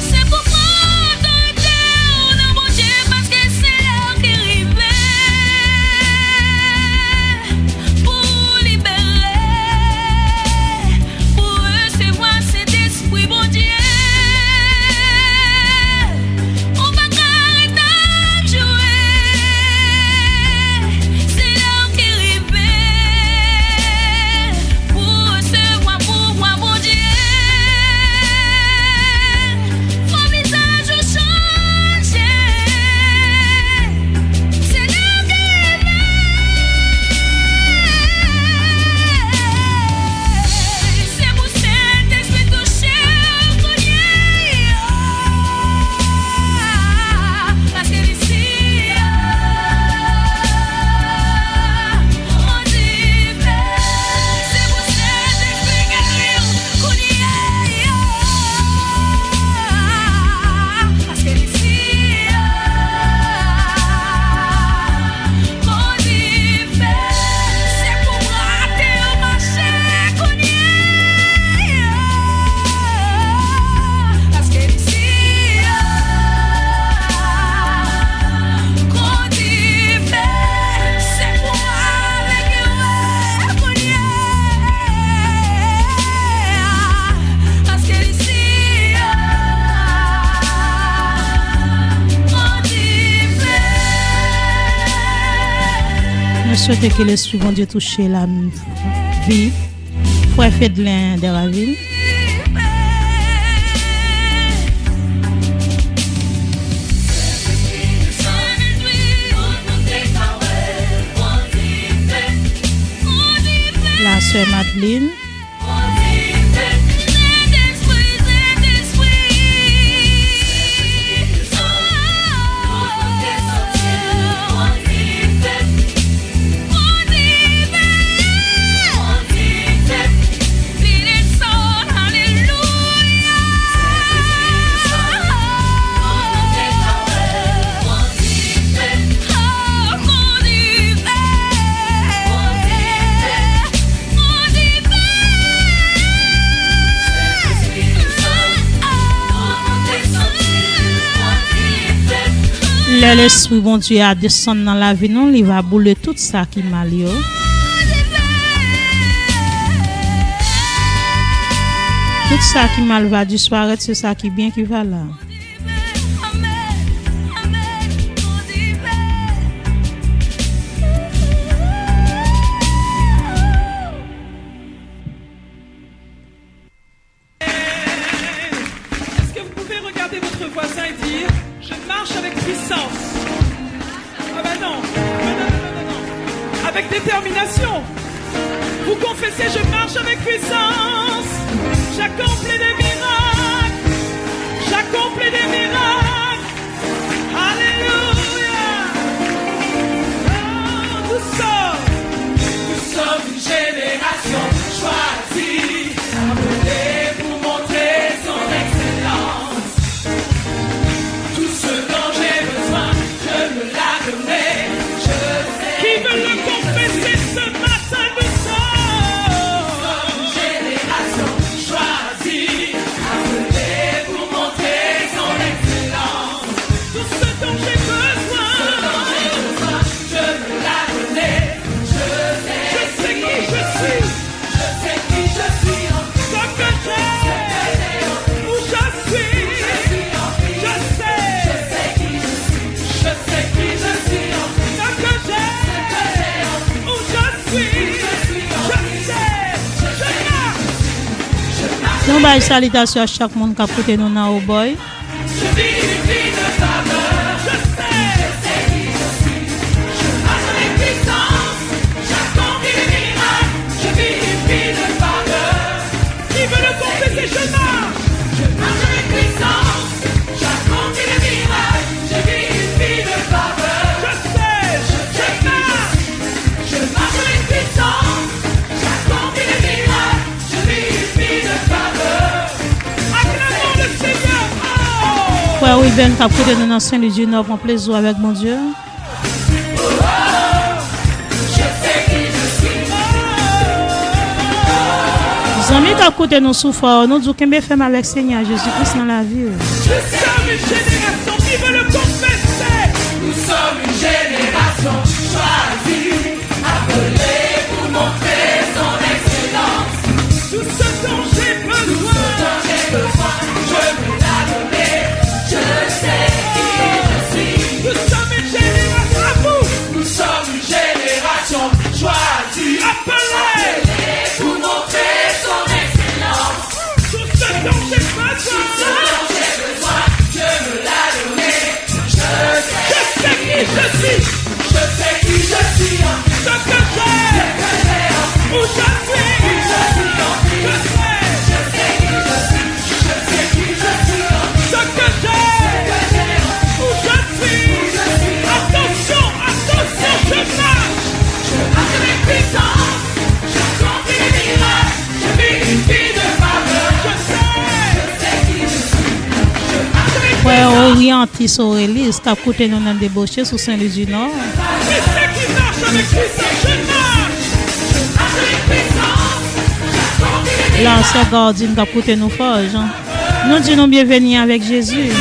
Se pou pran otorite w nan Bondye, paske se lè w ki rive pou libere, pou resevwa Sentespri Bondye. Ou pa ka ret ap jwe. Se lè w ki rive. Pou resevwa pouvwa Bondye. Fò vizaj ou chanje. Se lè w ki rive. Se pou Sentespri touche w kounye a. Paske li si a. Nou swete ke Lespri Bondye touche lavi Frè Fedlen Deravil. La sè Madeline. Lè Lespri Bondye a desann nan lavi nou, li va boule tout sa ki mal yo. Tout sa ki mal va disparèt, se sa ki byen ki va la. Est-ce que vous pouvez regarder votre voisin et dire, je marche avec puissance ? Ah ben non. Non, non, non, non, non. Avec détermination. Vous confessez, je marche avec puissance. J'accomplis des miracles. J'accomplis des miracles. Alléluia. Oh, nous sommes, nous sommes une génération choisie, appelée pour montrer son excellence. Tout ce dont j'ai besoin, je me l'a donné. Je sais. Qui veut le confesser ce matin, nous sommes une génération choisie, appelée pour montrer son excellence. Tout ce dont j'ai besoin, ce dont j'ai besoin, je me l'a donné. Je sais, je sais qui je suis. Je sais qui je suis en Christ. Ce que j'ai, ce que j'ai en Christ, où je suis, je suis en Christ. Je sais, je sais qui je suis. Je sais qui je suis en Christ. Ce que j'ai, ce que j'ai en Christ, où je suis, où je suis en Christ. Je sais, je sais. Je marche. Nou bay salitasyon a chak moun k ap koute nou nan Obòy. Je vis une vie de faveur. Je sais. Je sais qui je suis. Je marche avec puissance. J'accomplis des miracles. Je vis une vie de faveur. Qui veut le confesser, je marche. Je marche avec puissance. J'accomplis des miracles. Je vis une vie de faveur. Frè Wilben k ap koute nou nan Sen Lwi di Nò, pran plezi w avèk Bondye. Zanmi k ap koute nou sou Fò, nou di w kenbe fèm avèk Senyè Jezi Kris nan lavi w. Nous sommes une génération, vive le confessé. Nous sommes une génération choisie, appelée pour montrer son excellence. Tout ce dont j'ai besoin, tout ce dont j'ai besoin, je me l'a donné. Je sais qui je suis. Nous sommes une génération, à vous. Nous sommes une génération choisie, appelée pour montrer son excellence. Tout ce dont j'ai besoin, tout ce dont j'ai besoin, Dieu me l'a donné. Je sais qui je suis. Je sais qui je suis. Ce que j'ai, ce que j'ai en, où je suis, où je suis en, je sais. Je sais qui je suis. Je sais qui je suis. Ce que j'ai, ce que j'ai en, où je suis, où je suis en, attention, attention, je marche. Je marche avec puissance. J'accomplis des miracles. Je vis une vie de faveur. Je sais. Je sais qui je suis. Je marche avec puissance. Frè Oriantis Aurelis k ap koute nou nan deboche sou Sen Lwi di Nò. Lansè Gardin k ap koute nou fò, Jan. Nou di nou byenveni avèk Jezi.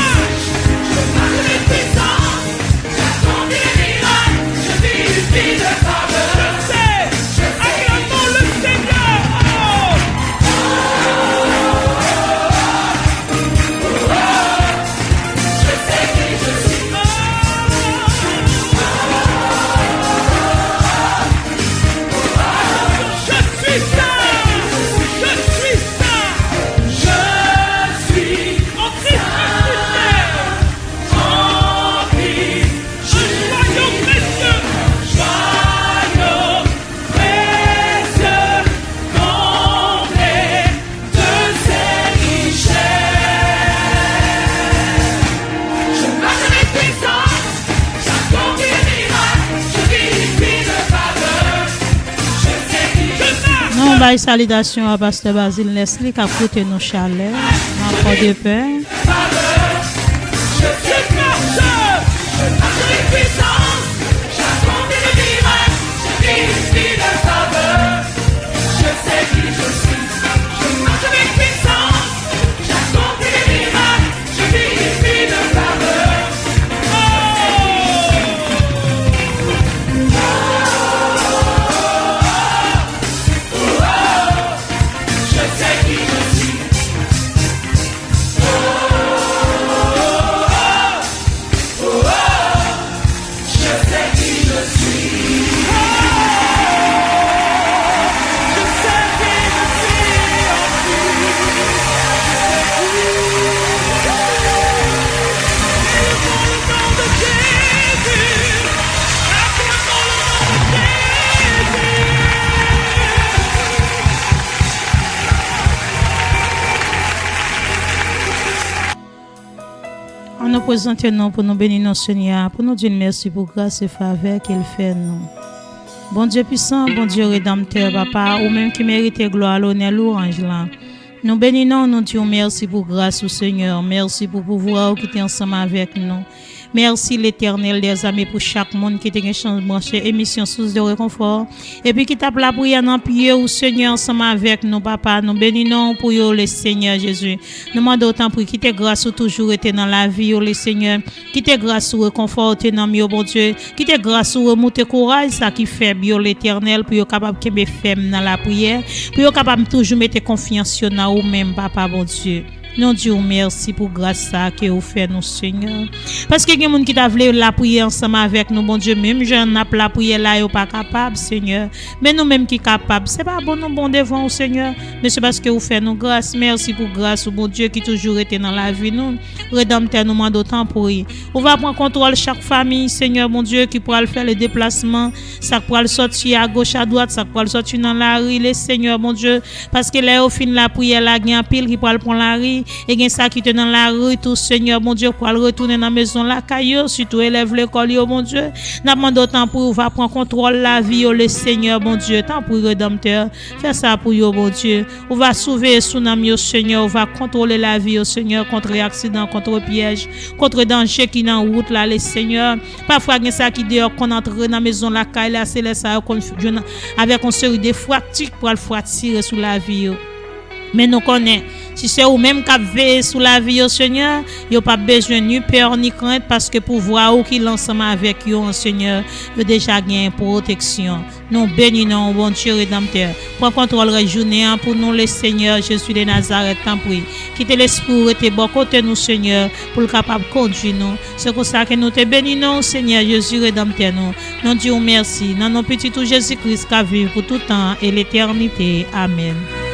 Je suis ça. Je suis ça. Je suis en Christ ressuscité. Rempli. Un joyau précieux. Un joyau précieux. Comblé de ses richesses. Je marche avec puissance. J'accomplis des miracles. Je vis une vie de faveur. Nou bay salitasyon a pastè Bazil Nesly k ap koute nou chalè nan Pòdepè. Ann nou prezante nou pou nou beni non Senyè a, pou nou di l mèsi pou gras e favè ke l fè nou. Bondye pwisan, Bondye redanmtè, Papa, ou menm ki merite glwa, lonè, louwanj la. Nou beni non w, nou di w mèsi pou gras ou, Senyè. Mèsi pou pouvwa w ki te ansanm avèk nou. Mèsi, Letènèl dèzame, pou chak moun ki te gen chans branche emisyon Source de Réconfort, epi ki t ap lapriyè nan pye w, Senyè, ansanm avèk nou, Papa. Nou beni non w pou yo, le Senyè Jezi. Nou mande w, tanpri, kite gras ou toujou rete nan lavi yo, le Senyè. Kite gras ou rekonfòte nanm yo, Bondye. Kite gras ou remoute kouraj sa ki fèb yo, Letènèl, pou yo kapab kenbe fèm nan lapriyè, pou yo kapab toujou mete konfyans yo nan ou menm, Papa Bondye. Nou di w mèsi pou gras sa a ke ou fè nou, Senyè. Paske gen moun ki ta vle lapriyè ansanm avèk nou, Bondye, menm jan n ap lapriyè la, yo pa kapab, Senyè. Men nou menm ki kapab, se pa bon nou bon devan ou, Senyè, men se paske ou fè nou gras. Mèsi pou gras ou, Bondye, ki toujou rete nan lavi nou. Redanmtè, nou mande w, tanpri, ou va pran kontwòl chak fanmi, Senyè Bondye, ki pral fè le deplasman, sa k pral sòti agoch, adwat, sa k pral sòti nan lari, le Senyè Bondye, paske lè yo fin lapriyè la, gen anpil ki pral pran lari, E gen sa ki te nan lari tou, Senyè Bondye, k pral retounen nan mezon lakay yo, sitou elèv lekòl yo, Bondye. N ap mande w, tanpri, ou va pran kontwòl lavi yo, le Senyè Bondye. Tanpri, Redanmtè, fè sa pou yo, Bondye. Ou va souveye sou nanm yo, Senyè. Ou va kontwole lavi yo, Senyè, kont aksidan, kont pyèj, kont danje ki nan wout la, le Senyè. Pafwa, gen sa ki deyò konn antre nan mezon lakay la, se lè sa yo konn jwenn avèk yon seri de fwakti k pral fwatire sou lavi yo. Men nou konnen, si se ou menm k ap veye sou lavi yo, Senyè, yo p ap bezwen ni pè ni krent, paske pouvwa ou ki la ansanm avèk yo an, Senyè, yo deja gen pwoteksyon. Nou beni non w, Bondye Redanmtè. Pran kontwòl rès jounen an pou nou, le Senyè Jezi de Nazarèt, tanpri. Kite Lespri w rete bò kote nou, Senyè, pou l kapab kondui nou. Se konsa ke nou te beni non w, Senyè Jezi, Redanmtè nou. Nou di w mèsi. Nan non Pitit ou Jezi Kris k ap viv pou tout tan e letènite. Amèn.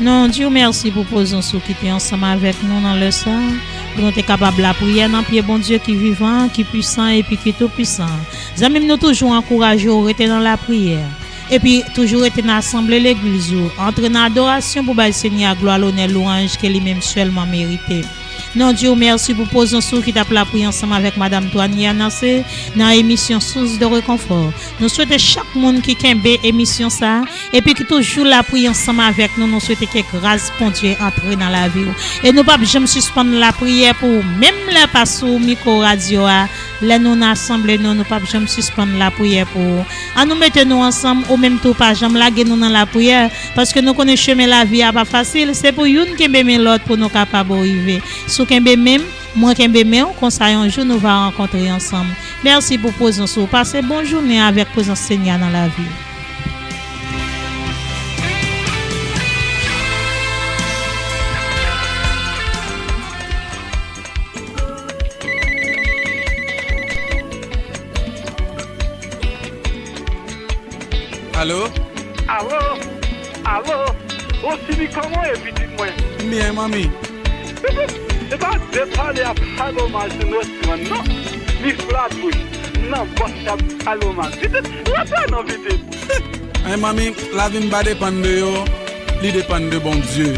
Nou di w mèsi pou prezans ou ki te ansanm avèk nou nan lè sa a, pou nou te kapab lapriyè nan pye Bondye ki vivan, ki pwisan epi ki toupisan. Zanmi m, nou toujou ankouraje w rete nan lapriyè. Epi, toujou rete nan asanble legliz ou. Antre nan adorasyon pou bay Senyè a glwa, lonè, lwanj ke li menm sèlman merite. Nou di w mèsi pou prezans ou ki t ap lapriyè ansanm avèk Madanm Twani Anase nan emisyon Source de Réconfort. Nou swete chak moun ki kenbe emisyon sa a, epi ki toujou lapriyè ansanm avèk nou, nou swete ke gras Bondye antre nan lavi w. E nou p ap janm sispann lapriyè pou ou, menm lè w pa sou mikwo radyo a, lè nou nan asanble nou, nou p ap janm sispann lapriyè pou ou. Ann nou mete nou ansanm, ou menm tou pa janm lage nou nan lapriyè, paske nou konnen chemen lavi a pa fasil, se pou youn kenbe men lòt pou nou kapab rive. Si w kenbe men m, mwen kenbe men w, konsa yon jou nou va rankontre ansanm. Mèsi pou prezans ou. Pase bon jounen avèk prezans Senyè a nan lavi w. Alo? Alo? Alo? O Simi, kòman w ye, pitit mwen? M byen, manmi. Pitit, se pa de pale ap pale oman sou Nòtrann, non. Ni Flatbouch, nan bòs y ap pale oman. Pitit, rantre non, pitit. Men manmi, lavi m pa depann de yo, li depann de Bondye.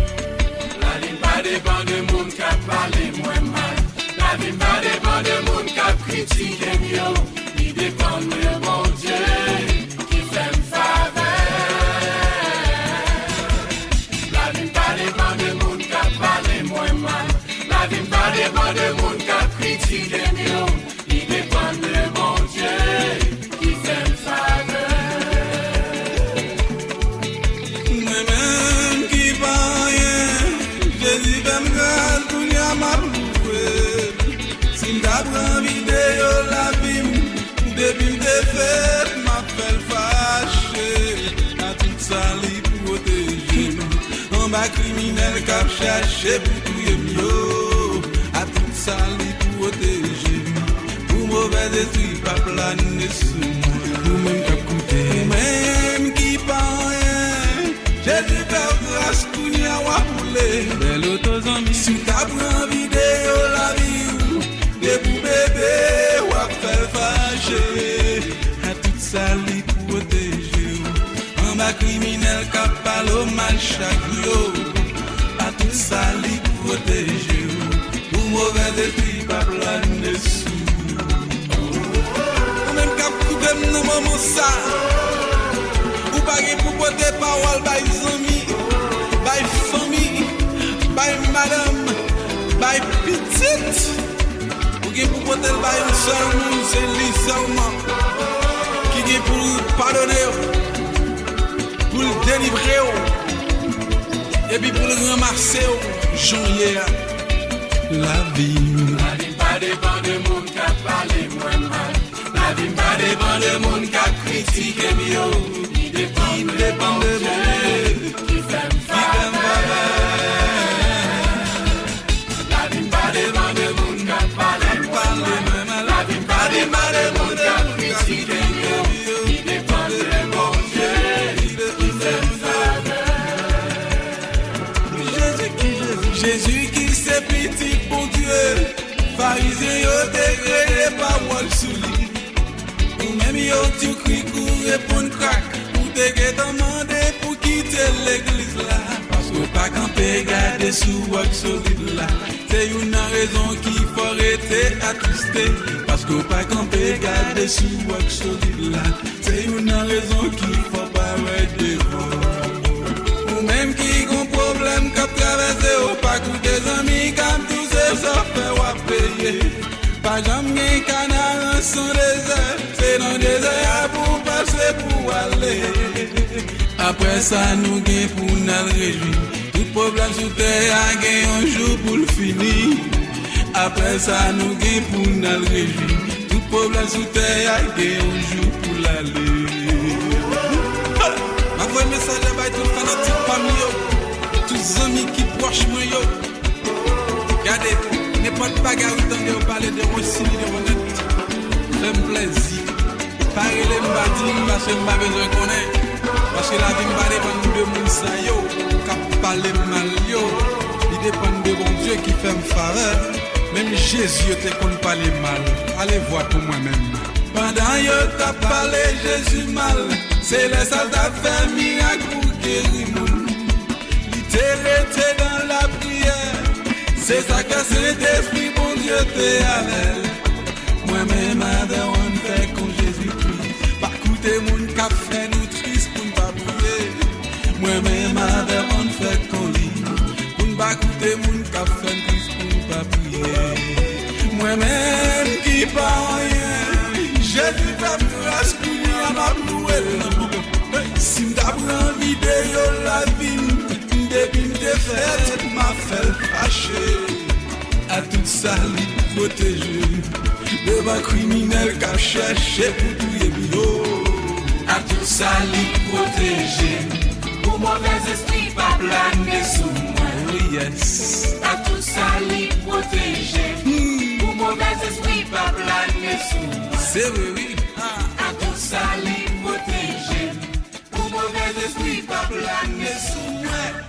Lavi m pa depann de moun k ap pale mwen mal. Lavi m pa depann de moun k ap kritike m yo. Li depann de Bondye ki fè m favè. Lavi m pa depann de moun k ap pale mwen mal. Lavi m pa depann de moun k ap kritike m yo. Li depann de Bondye ki fè m favè. Mwen menm ki pa anyen, Jezi fè m gras, kounye a m ap louwe l. Si m ta pran videyo lavi m, depi m te fèt, m ap fè l fache. A tout sa li pwoteje m. Anba kriminèl k ap chache pou touye m yo, a tout sa li pwoteje m. Pou movèzespri pa plane sou mwen. Ou menm k ap koute, ou menm ki pa anyen, Jezi fè w gras, kounye a w ap woule. Bèl oto, zanmi. Si w ta pran videyo lavi w, depi w bebe, w ap fè l fache. A tout sa li pwoteje w. Anba kriminèl k ap pale w mal chak jou yo, a tout sa li pwoteje w. Pou movèzespri pa plane sou ou. Ou menm k ap koute m nan moman sa, ou pa gen pou pote pawòl bay zanmi, bay fanmi, bay madanm, bay pitit. Ou gen pou pote l bay yon sèl moun, se li sèlman ki gen pou l padone w, pou l delivre w, epi pou l ranmase w jan w ye a. Lavi m. Lavi m pa depann de moun k ap pale mwen mal. Lavi m pa depann de moun k ap kritike m yo. Li depann de Bondye ki fè m favè. Lavi m pa depann de moun k ap pale mwen mal. Lavi m pa depann de moun k ap kritike m yo. Li depann de Bondye ki fè m favè. Jezi ki Jezi, Jezi se pitit Bondye, Farizyen yo te kreye pawòl sou li. Ou menm yo di w krik, ou reponn krak, ou te gentan mande pou kite legliz la. Paske w pa kanpe gade sou wòk solid la. Se youn nan rezon ki fè w rete atriste. Paske w pa kanpe gade sou wòk solid la. Se youn nan rezon ki fè w parèt devan. Ou menm ki gon pwoblèm k ap travèse w, pa koute zanmi k ap di w se sa w fè w ap peye. Pa janm gen Kanaran san dezè, se nan dezè a pou w pase pou w ale. Apre sa, nou gen pou n al rejwi. Tout pwoblèm sou tè a gen yon jou pou l fini. Apre sa, nou gen pou n al rejwi. Tout pwoblèm sou tè a gen yon jou pou l ale. Ha! M ap voye mesaj la bay tout fanatik pa m yo, tout zanmi ki pwòch mwen yo. Gade, nenpòt bagay ou tande yo pale de Rosiny Deronette, fè m plèzi. Pa rele m, pa di m, paske m pa bezwen konnen. Paske lavi m pa depann de moun sa yo k ap pale m mal yo. Li depann de Bondye ki fè m favè. Menm Jezi yo te konn pale mal. Alevwa pou mwen menm. Pandan yo t ap pale Jezi mal, se lè sa l t ap fè mirak pou geri moun. Li te rete nan lapriyè. Se sa k fè Sentespri Bondye te avè l. Mwen menm avè w, ann fè kon Jezikri. Pa koute moun k ap fè nou tris pou n pa priye. Mwen menm avè w, ann fè kon li. Pou n pa koute moun k ap fè n tris pou n pa priye. Mwen menm ki pa anyen, Jezi fè m gras, kounye a m ap louwe l. Si m ta pran videyo lavi m, depi m te fèt, m ap fè l fache. A tout sa li pwoteje m devan kriminèl k ap chèche pou touye m yo. A tout sa li pwoteje m pou movèzespri pa plane sou mwen. Oh yes. A tout sa li pwoteje m pou movèzespri pa plane sou mwen. Se vre, wi. A tout sa li pwoteje m pou movèzespri pa plane sou mwen.